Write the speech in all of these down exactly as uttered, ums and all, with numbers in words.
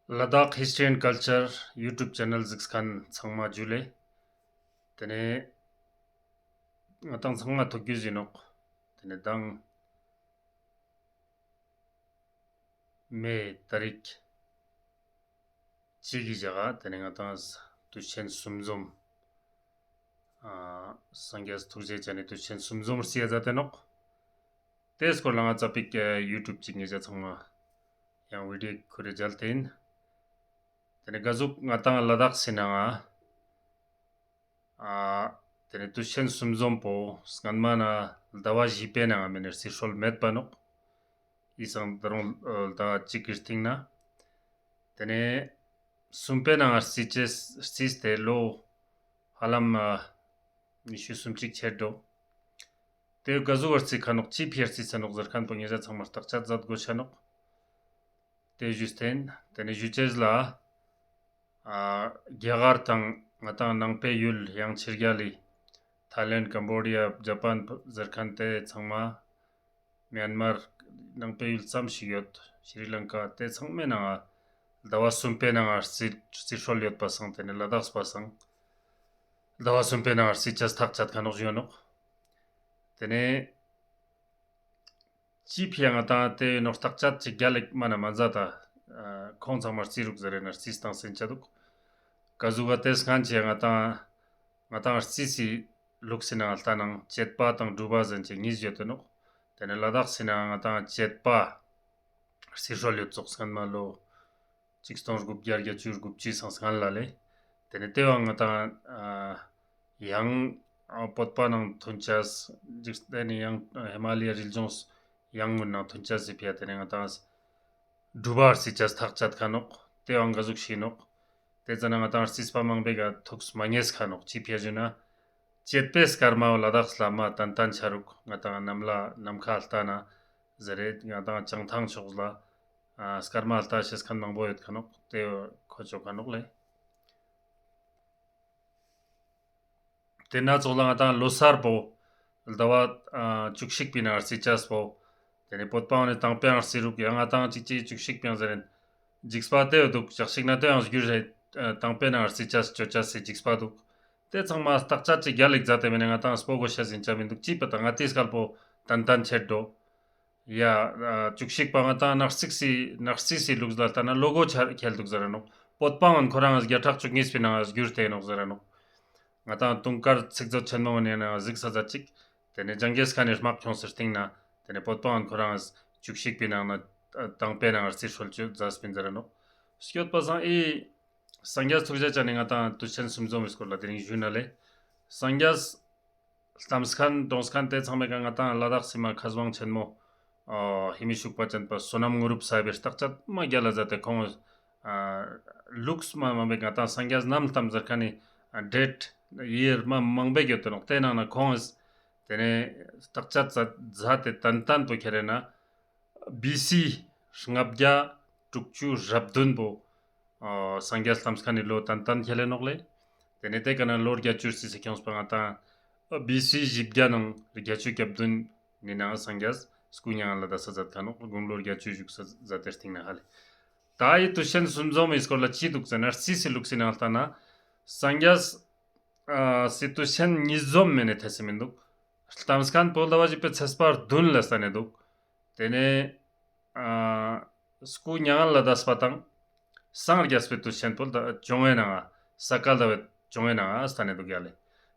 ལ་དྭགས་History and Culture YouTube channel གཟིགས་མཁན་ཚང་མ་ཇུ་ལེ། ཏེ་ནེ་ང་དང་ཚང་མ་ཐུགས་རྒྱུས་ཨིན་ནོག། ཏེ་ནེ་མདང་མེ་ཏ་རིག་ཅིག་གི་ཞག་ག་ཏེ་ནེ་ང་དང་དུས་ཆེན་གསུམ་འཛོམས། ཨ་སངས་རྒྱས་ཐུགས་རྗེ་ཅན་ནི་དུས་ཆེན་གསུམ་འཛོམས་རྩིས་ཡ་མཛད་དེ་ནོག། ཏེའི་སྐོར་ལ་ང་ཙ་པིག་ཡུ་ཊུབ་ཅིག་ཉེ་ཞ་ཚང་མ་ཡང་བི་ཌིའོ་ཁུར་རེ་མཇལ་ཏེ་ཨིན། ཏེ་ནེ་ག་ཟུག་ང་དང་ལ་དྭགས་སི་ནང་ང་ཨ་ཏེ་ནེ་དུས་ཆེན་གསུམ་འཛོམས་པོ་སྔན་མ་ནེ་ཟླ་བ་བཞི་པའི་ནང་ང་མེ་ནེ་རྩིས་སྲོལ་མེད་པ་ནོག། འི་སང་ད་རུང་ཨ་ཟླ་བ་ཅིག་གི་སྟིང་ནེ། ཏེ་ནེ་གསུམ་པའི་ནང་ང་རྩིས་ཅེས་རྩིས་ཏེ་ལོ་ཧ་ལམ་ཨ་ཉི་ཤུ་སུམ་ཅིག་ཆད་འགྲོ། ཏེ་ག་ཟུག་ག་རྩིས་ཁ་ནོག་ཅི་ཕིའ་རྩིས་ས་ནོག་ཟེར་ཁན་པོ་ཉེ་ཞ་ཚང་མ་བརྟག་དཔྱད་མཛད་དགོས་ཤ་ནོག། ཏེ་ཞུས་ཏེ་ཨིན། ཏེ་ནེ་ཞུ་ཅེས་ལ་ཨ་རྒྱ་གར་དང་ང་དང་ནང་པའི་ཡུལ་ཡང་ཕྱི་རྒྱལ་ལི་ཐའི་ལེནྜ། ཀམ་བོ་ཌི་ཡ། ཇ་པཱན་ཟེར་ཁན་ཏེ་ཚང་མ། མྱན་མར་ནང་པའི་ཡུལ་ཙམ་ཞིག་ཡོད། ཤྲི་ལང་ཀ་ཏེ་ཚང་མའི་ནང་ང་ཟླ་བ་གསུམ་པའི་ནང་ང་རྩི་རྩིས་སྲོལ་ཡོད་པ་སང་ཏེ་ནེ་ལ་དྭགས་པ་སང་ཟླ་བ་གསུམ་པའི་ནང་ང་རྩིས་ཅེས་ཐག་བཅད་ཁན་ནོག་ཞུ་ནོག། ཏེ་ནེ་ཅི་ཕིའ་ང་དང་ཏེ་ནོག་བརྟག་དཔྱད་ཅིག་རྒྱལ་ལ་མ་ནེ་མ་མཛད་ད། ཨ་ཁོང་ཚང་མ་རྩི་རུག་ཟེར་རེ་ན་རྩིས་སྟངས་སེན་ཆ་དུག། ག་ཟུག་ག་ཏེ་སྔན་ཆད་ང་དང་ང་དང་རྩིས་སི་ལུགས་སི་ནང་ལྟ་ན་བཅད་པ་དང་སྒྲུབ་པ་ཟེར་ཅེས་ཉིས་ཡོད་དེ་ནོག། ཏེ་ནེ་ལ་དྭགས་སི་ནང་ང་དང་བཅད་པ་རྩིས་སྲོལ་ཡོད་ཙོགས་སྔན་མ་ལོ་ཆིག་སྟོང་དགུ་བརྒྱ་བརྒྱད་ཅུ་དགུ་བཅུའི་སང་སྔན་ལ་ལེ། ཏེ་ནེ་ཏེ་བོ་ང་དང་ཨ་ཡང་ཨ་བོད་པ་ནང་ཐོན་ཅེས་ཅིག་ཏེ་ནེ་ཡང་ཧི་མ་ལ་ཡའི་རི་ལྗོངས་ཡང་ངུན་ནང་ཐོན་ཅེས་སི་ཕིའ་ཏེ་ནེ་ང་དང་སྒྲུབ་པ་རྩིས་ཅེས་ཐག་བཅད་ཁ་ནོག། ཏེ་བོ་ག་ཟུག་ཤེས་ནོག། ཏེ་ཙ་ན་ང་དང་རྩིས་པ་མང་པོའི་ཀ་ཐུགས་མ་ཉེས་ཁ་ནོག། ཅི་ཕིའ་ཞུ་ན་བཅད་པའི་སྐར་མ་བོ་ལ་དྭགས་ལ་མ་ཏན་ཏན་ཆ་རུག། ང་དང་ནམ་ལ་ནམ་མཁའ་ལྟ་ན་ཟེར་རེ་ང་དང་བྱང་ཐང་ཕྱོགས་ལ་ཨ་སྐར་མ་ལྟ་ཤེས་ཁན་མང་པོ་ཡོད་ཁ་ནོག། ཏེ་བོ་ཁོ་ཆོ་ཁ་ནོག་ལེ། ཏེ་ན་ཙོགས་ལ་ང་དང་ལོ་སར་པོ་ཟླ་བ་ཨ་བཅུ་གཅིག་པའི་ནང་རྩི་ཅེས་པོ། ཏེ་ནེ་བོད་པ་བོ་ནི་དང་པོའང་རྩི་རུག། ཡང་ང་དང་ཅིག་ཅིག་བཅུ་གཅིག་པའང་ཟེར་རེན། འཇིགས་པ་ཏེ་བོ་དུག། ཞག་ཅིག་ན་ཏེ་ཡང་སྒྱུར་རེ་ཨ་དང་པོའི་ནང་རྩི་ཅེས་ཅོ་ཅེས་སི་འཇིགས་པ་དུག། ཏེ་ཚང་མ་བརྟག་དཔྱད་ཅིག་རྒྱལ་ལ་མཛད་དེ་མེ་ནེ་ང་དང་སྤོ་གོས་ཤེས་ཨིན་ཆ་མི་དུག། ཅི་པ་ད་ང་ཏིའི་སྐལ་པོ་ཏན་ཏན་ཆད་འགྲོ། ཡ་ཨ་བཅུ་གཅིག་པ་ང་དང་ནག་རྩིས་སི་ནག་རྩིས་སི་ལུགས་ལ་ལྟ་ན་ལོ་གོ་ཆ་ཁེལ་དུག་ཟེར་ར་ནོག། བོད་པ་བོ་ཁོ་རང་བརྒྱ་ཕྲག་བཅུ་གཉིས་པའི་ནང་སྒྱུར་ཏེ་ནོག་ཟེར་ར་ནོག། ང་དང་དུང་དཀར་ཚིག་མཛོད་ཆེན་མོ་ནེ་ན་གཟིགས་ས་ཛད་ཅིག། ཏེ་ནེ་ཇང་གིས་ཁཱན་ནི་དམག་ཁྱོངས་སི་སྟིང་ནེ་ཏེ་ནེ་བོད་པ་བོ་ཁོ་རང་བཅུ་གཅིག་པའི་ནང་ནེ་ཨ་དང་པོའི་ནང་རྩིས་སྲོལ་ཅོ་ཛད་པིན་ཟེར་ར་ནོག། སྐྱོད་པ་སང་འི་སངས་རྒྱས་ཐུགས་རྗེ་ཅན་ནི་ང་དང་དུས་ཆེན་གསུམ་འཛོམས་སི་སྐོར་ལ་དེ་རིང་ཞུ་ན་ལེ། སངས་རྒྱས་ལྟམས་ཁན་གཏོང་ཁན་ཏེ་ཚང་མའི་ཀ་ང་དང་ལ་དྭགས་སི་མ་མཁས་དབང་ཆེན་མོ་ཨ་ཧེ་མི་ཤུག་པ་ཅན་པ་བསོད་ནམས་དངོས་གྲུབ་ཟེར་བའི་བརྟག་དཔྱད་མ་རྒྱལ་ལ་མཛད་དེ་ཁོང་ཨ་ལུགས་མ་མང་པོའི་ང་དང་སངས་རྒྱས་ནམ་ལྟམས་ཟེར་ཁན་ནི་ཨ་ཌེཊ་ཡིར་མ་མང་པོ་ཡོད་དེ་ནོག། ཏེ་ནང་ནེ་ཁོང་ཏེ་ནེ་བརྟག་དཔྱད་མཛད་དེ་ཏན་ཏན་པོ་ཁྱེར་རེ་ན་བི་སི་ལྔ་བརྒྱ་དྲུག་ཅུ་རེ་བདུན་པོ་ཨ་སངས་རྒྱས་ལྟམས་ཁན་ནི་ལོ་ཏན་ཏན་ཁྱེར་ལེ་ནོག་ལེ། ཏེ་ནེ་ཏེ་ཀ་ནེ་ལོ་བརྒྱད་ཅུ་རྩིས་སི་ཁྱོངས་པ་ང་དང་བི་སི་བཞི་བརྒྱ་ནང་བརྒྱད་ཅུ་གྱ་བདུན་ནི་ནང་སངས་རྒྱས་སྐུ་མྱ་ངན་ལས་འདས་ས་མཛད་ཁན་ནོག། དགུང་ལོ་བརྒྱད་ཅུ་བཞུགས་ས་མཛད་དེ་སྟིང་ནེ་ཧ་ལེ། ད་འི་དུས་ཆེན་གསུམ་འཛོམས་སི་སྐོར་ལ་ཅི་དུག་ཟེར་ན་རྩིས་སི་ལུགས་སི་ནང་ལྟ་ན་སངས་རྒྱས་ཨ་སི་དུས་ཆེན་ཉིས་འཛོམས་མེ་ནེ་ཐེ་སི་མི་དུག། ལྟམས་ཁན་པོ་ཟླ་བ་བཞི་པའི་ཚེས་པ་བདུན་ལ་སྟན་ནེ་དུག། ཏེ་ནེ་ཨ་སྐུ་མྱ་ངན་ལས་འདས་པ་དང་སངས་རྒྱས་པའི་དུས་ཆེན་པོ་ད་བཅོ་ལྔའི་ནང་ང་ས་ག་ཟླ་བའི་བཅོ་ལྔའི་ནང་ང་སྟན་ནེ་དུག་ཡ་ལེ།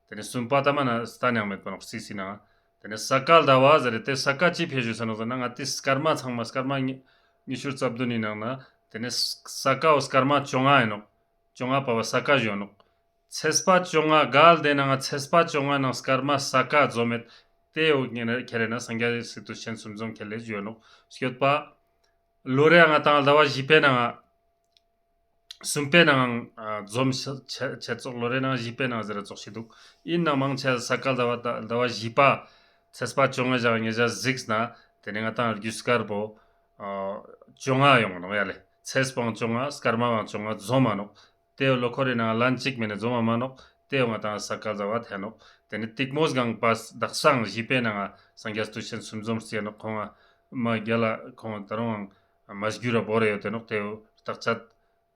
ཏེ་ནེ་གསུམ་པ་ད་མ་ནེ་སྟན་ནེ་ཡང་མེད་པ་ནོག་རྩིས་སི་ནང་ང་། ཏེ་ནེ་ས་ག་ཟླ་བ་ཟེར་རེ་ཏེ་ས་ག་ཅི་ཕིའ་ཞུས་ས་ནོག་ཟེར་ན་ང་ཏི་སྐར་མ་ཚང་མ་སྐར་མ་ཉི་ཉི་ཤུ་རྩ་བདུན་ནི་ནང་ནེ་ཏེ་ནེ་ས་ག་བོ་སྐར་མ་བཅོ་ལྔ་ཨིན་ནོག། བཅོ་ལྔ་པ་བོ་ས་ག་ཞུ་ནོག། ཚེས་པ་བཅོ་ལྔ་གལ་ཏེ་ནང་ང་ཚེས་པ་བཅོ་ལྔ་ནང་སྐར་མ་ས་ག་འཛོམས་མེད། ཏེ་བོ་ཁྱེར་རེ་ན་སངས་རྒྱས་སི་དུས་ཆེན་གསུམ་འཛོམས་ཁྱེར་ལེ་ཞུ་ནོག། སྐྱོད་པ་ལོ་རེ་ང་དང་ཟླ་བ་བཞི་པའི་ནང་ང་གསུམ་པའི་ནང་ང་འཛོམས་ཆ་ཆ་ཆ་ཙོགས་ལོ་རེ་ནང་བཞི་པའི་ནང་ཟེར་ར་ཙོགས་ཤིག་དུག། ཨིན་ནའང་མང་ཆེ་ས་ག་ཟླ་བ་ཟླ་བ་བཞི་པ་ཚེས་པ་བཅོ་ལྔ་ཞག་ཉེ་ཞ་གཟིགས་ན་ཏེ་ནེ་ང་དང་རྒྱུ་སྐར་པོ་ཨ་བཅོ་ལྔ་ཡོང་ནོག་ཡ་ལེ། ཚེས་པོའང་བཅོ་ལྔ་སྐར་མའང་བཅོ་ལྔ་འཛོམས་མ་ནོག། ཏེ་བོ་ལོ་ཁོ་རེ་ནང་ལན་ཅིག་མེ་ནེ་འཛོམས་མ་མ་ནོག། ཏེ་བོ་ང་དང་ས་ག་ཟླ་བ་ཐེ་ནོག། ཏེ་ནེ་ཏིག་མོ་སྒང་པ་དག་སང་བཞི་པའི་ནང་ང་སངས་རྒྱས་དུས་ཆེན་གསུམ་འཛོམས་རྩིས་ནོག། ཁོང་ང་མ་རྒྱལ་ལ་ཁོང་ད་རུང་མ་སྒྱུར་ར་བོར་རེ་ཡོད་དེ་ནོག། ཏེ་བོ་བརྟག་དཔྱད་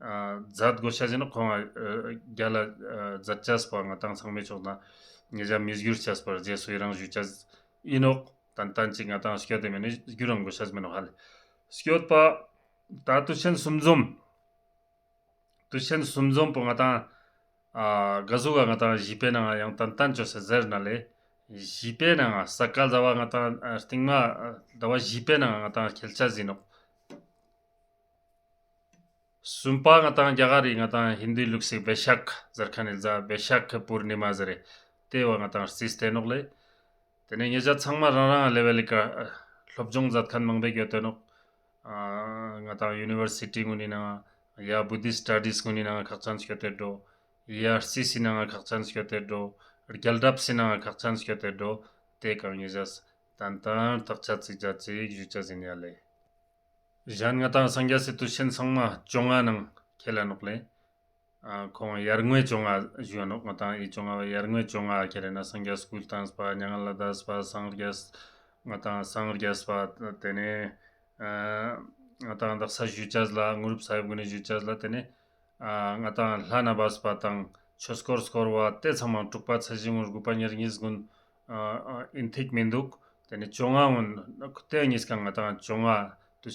ཨ་མཛད་དགོས་ཤེས་ཨིན་ནོག། ཁོང་ཨ་རྒྱལ་ལ་ཨ་མཛད་ཅེས་པོ་ང་ཏང་ཚང་མའི་ཕྱོགས་ནེ་ང་ཞ་མིས་བསྒྱུར་ཅེས་པོ་རྗེས་སུ་ཡི་རང་ཞུ་ཅེས་ཨིན་ནོག། ཏན་ཏན་ཅིག་ང་ཏང་སྐྱོད་དེ་མེད་ནི་བསྒྱུར་རང་དགོས་ཤེས་མེད་ནོག་ཧ་ལེ། སྐྱོད་པ་ད་དུས་ཆེན་གསུམ་འཛོམས། དུས་ཆེན་གསུམ་འཛོམས་པོ་ང་ཏང་ཨ་ག་ཟུག་ག་ང་ཏང་བཞི་པའི་ནང་ཡང་ཏན་ཏན་ཅོས་སེ་ཟེར་ན་ལེ། བཞི་པའི་ནང་ས་ག་ཟླ་བ་ང་ཏང་ཨ་རྟིང་མ་ཟླ་བ་བཞི་པའི་ནང་ང་ཏང་ཁྱེལ་ཆ་ཟིན་ནོག། གསུམ་པ་ང་ཏང་རྒྱ་གར་རི་ང་ཏང་ཧིན་དུའི་ལུགས་སི་བེ་ཤག་ཟེར་ཁན་ནི་ཟླ་བ་བེ་ཤག་པུར་ནི་མ་ཟེར་རེ། ཏེ་བོ་ང་ཏང་རྩིས་ཏེ་ནོག་ལེ། ཏེ་ནེ་ཉེ་ཞ་ཚང་མ་རང་རང་ལེ་ཝེལ་ལི་ཀ་སློབ་སྦྱོང་མཛད་ཁན་མང་པོ་ཡོད་དེ་ནོག། ཨ་ང་ཏང་ཡུ་ནི་ཝར་སི་ཊི་གུན་ནི་ནང་ཡ་བུ་དིསྟ་སི་ཊ་ཌིས་གུན་ནི་ནང་ཁག་ཅན་སྐྱོད་དེ་འགྲོ། ཡ་རྩིས་སི་ནང་ཁག་ཅན་སྐྱོད་དེ་འགྲོ། རྒྱལ་རབས་སི་ནང་ཁག་ཅན་སྐྱོད་དེ་འགྲོ། ཏེ་ཀ་ཉེ་ཞ་ཏན་ཏན་ཐག་ཆད་ཅིག་ཅིག་ཞུ་ཅེས་ཨིན་ཡ་ལེ། ཞན་ང་ཏང་སངས་རྒྱས་སི་དུས་ཆེན་ཚང་མ་བཅོ་ལྔ་ནང་ཁེལ་ལ་ནོག་ལེ། ཨ་ཁོང་ཡར་ངོའི་བཅོ་ལྔ་ཞུ་ཡ་ནོག། ང་ཏང་ཨི་བཅོ་ལྔ་བོ་ཡར་ངོའི་བཅོ་ལྔ་ཁེལ་ལ་ན་སངས་རྒྱས་སྐུ་བལྟམས་པ་མྱ་ངན་ལས་འདས་པ་སངས་རྒྱས་ང་ཏང་སངས་རྒྱས་པ་ཏེ་ནེ་ཨ་ང་ཏང་དག་ས་ཞུ་ཅེས་ལ་དངོས་གྲུབ་ས་ཡོམ་གུན་ནི་ཞུ་ཅེས་ལ་ཏེ་ནེ་ཨ་ང་ཏང་ལྷ་ན་བབས་པ་དང་ཆོས་འཁོར་བསྐོར་བ་ཏེ་ཚང་མ་དྲུག་པ་ཚེས་བཞི་གུན་དགུ་པ་ཉེར་གཉིས་གུན་ཨ་ཨིན་ཐིག་མི་འདུག། ཏེ་ནེ་བཅོ་ལྔ་གུན་ཏེ་གཉིས་ཀ་ང་ཏང་བཅོ་ལྔ་